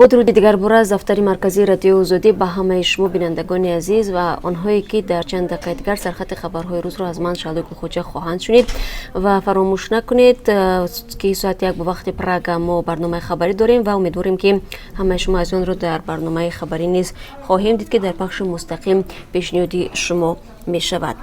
Бо дуруди дигарбора аз дафтари марказии Радиои Озодӣ ба ҳамаи шумо, бинандагони азиз, ва онҳое ки дар чанд дақиқаи дигар сархати хабарҳои рӯзро аз ман, Шаҳлои Гулхоҷа, хоҳанд шунид. Ва фаромӯш накунед, ки соати 1 бо вақти Прага мо барномаи хабарӣ дорем ва умедворем, ки ҳамаи шумо азизонро дар барномаи хабарӣ низ хоҳем дид, ки дар пахши мустақим пешниҳоди шумо мешавад.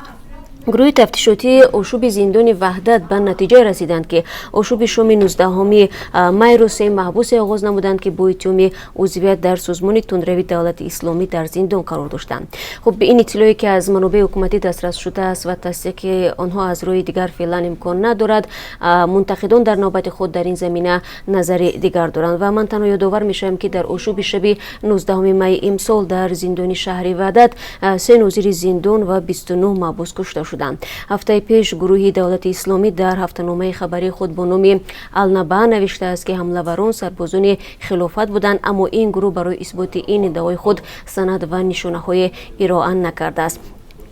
Гурӯҳи тафтишотии ошӯби зиндони Ваҳдат ба натиҷа расиданд, ки ошӯби шоми 19 майро се маҳбусе оғоз намуданд, ки бо иттиҳоми узвият дар созмони тундрави Давлати Исломӣ дар зиндон қарор доштанд. Хуб, ин иттилоъе ки аз манобеи ҳукуматӣ дастрас шудааст ва тасдиқи онҳо аз рӯи дигар феълан имкон надорад. Мунтақидон дар навбати худ дар ин замина назари дигар доранд ва ман танҳо ёдовар мешавам, ки дар ошӯби шаби 19 майи имсол дар зиндони шаҳри Ваҳдат се нозири зиндон ва 29 маҳбус кушта шуданд. Ҳафтаи пеш гурӯҳи Давлати Исломӣ дар ҳафтаномаи хабарии худ бо номи Алнаба навиштааст, ки ҳамлаварон сарбозони хилофат буданд, аммо ин гурӯҳ барои исботи ин иддаои худ санад ва нишонаҳое ироа накардааст.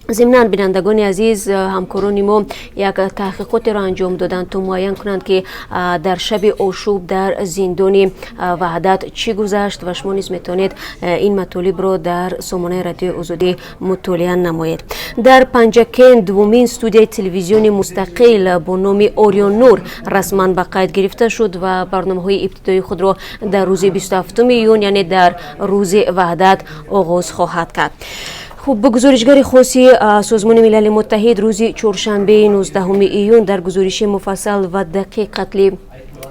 Зимнан, бинандагони азиз, ҳамкорони мо як таҳқиқотеро анҷом доданд, то муайян кунанд, ки дар шаби ошӯб дар зиндони Ваҳдат чӣ гузашт, ва шумо низ метавонед ин матолибро дар сомонаи Радиои Озодӣ мутолиа намоед. Дар Панҷакент дуввумин студияи телевизиони мустақил бо номи Орион Нур расман ба қайд гирифта шуд ва барномаҳои ибтидоии худро дар рӯзи 27 июн, яъне дар рӯзи Ваҳдат, оғоз хоҳад кард. Хуб, гузоришгари хоси Созмони Милали Муттаҳид рӯзи чоршанбеи 19 июн дар гузориши муфассал ва дақиқ қатли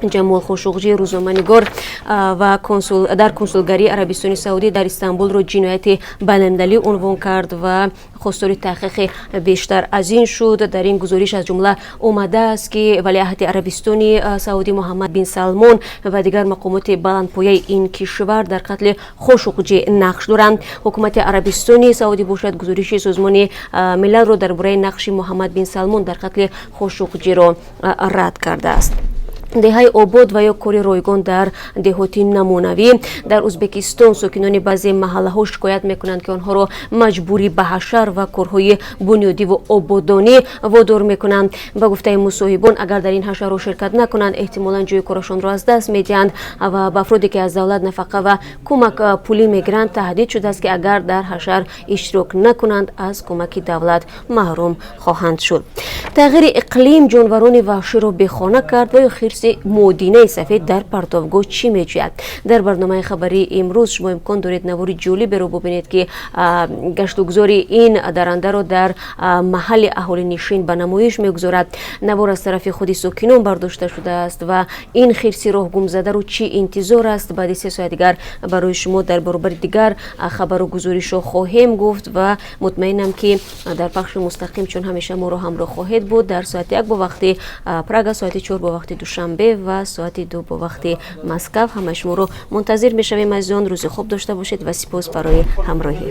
Ҷамол Хошуғҷӣ, рӯзноманигор, ва дар консулгарии Арабистони Саудӣ дар Истанбулро ҷинояти байналмилалӣ унвон кард ва хостори таҳқиқи бештар аз ин шуд. Дар ин гузориш аз ҷумла омадааст, ки валиаҳди Арабистони Саудӣ Муҳаммад бин Салмон ва дигар мақомоти баландпояи ин кишвар дар қатли Хошуғҷӣ нақш доранд. Ҳукумати Арабистони Саудӣ бошад, гузориши Созмони Милалро дар бораи нақши Муҳаммад бин Салмон дар қатли Хошуғҷиро рад кардааст. Деҳаи обод ва ё кори ройгон дар деҳоти намунавӣ. Дар Ӯзбекистон сокинони баъзе маҳаллаҳо шикоят мекунанд, ки онҳоро маҷбурӣ ба ҳашар ва корҳои бунёдиву ободонӣ водор мекунанд. Ба гуфтаи мусоҳибон, агар дар ин ҳашарҳо ширкат накунанд, эҳтимолан ҷои корашонро аз даст медиҳанд ва ба афроде ки аз давлат нафақа ва кӯмак пулӣ мегиранд, таҳдид шудааст, ки агар дар ҳашар иштирок накунанд, аз кӯмаки давлат маҳрум хоҳанд шуд. Тағйири иқлим ҷонварони ваҳширо бехона кард ва ё хирси модинаи сафед дар партовгоҳ чӣ меҷӯяд? Дар барномаи хабарии имрӯз шумо имкон доред навори ҷолиберо бубинед, ки гаштугузори ин дарандаро дар маҳалли аҳолинишин ба намоиш мегузорад. Навор аз тарафи худи сокинон бардошта шудааст ва ин хирси роҳгумзадаро чӣ интизор аст, баъди 3 соат дигар барои шумо дар баробари дигар хабару гузоришҳо хоҳем гуфт ва мутмаинам, ки дар пахши мустақим чун ҳамеша моро ҳамроҳ хоҳед буд дар соати 1 бо вақти Прага, соати 4 бо вақти Душанбе ва соати 2 бо вақти Москав. Ҳамаи шуморо мунтазир мешавем. Азизон, рӯзи хуб дошта бошед ва сипос барои ҳамроҳӣ.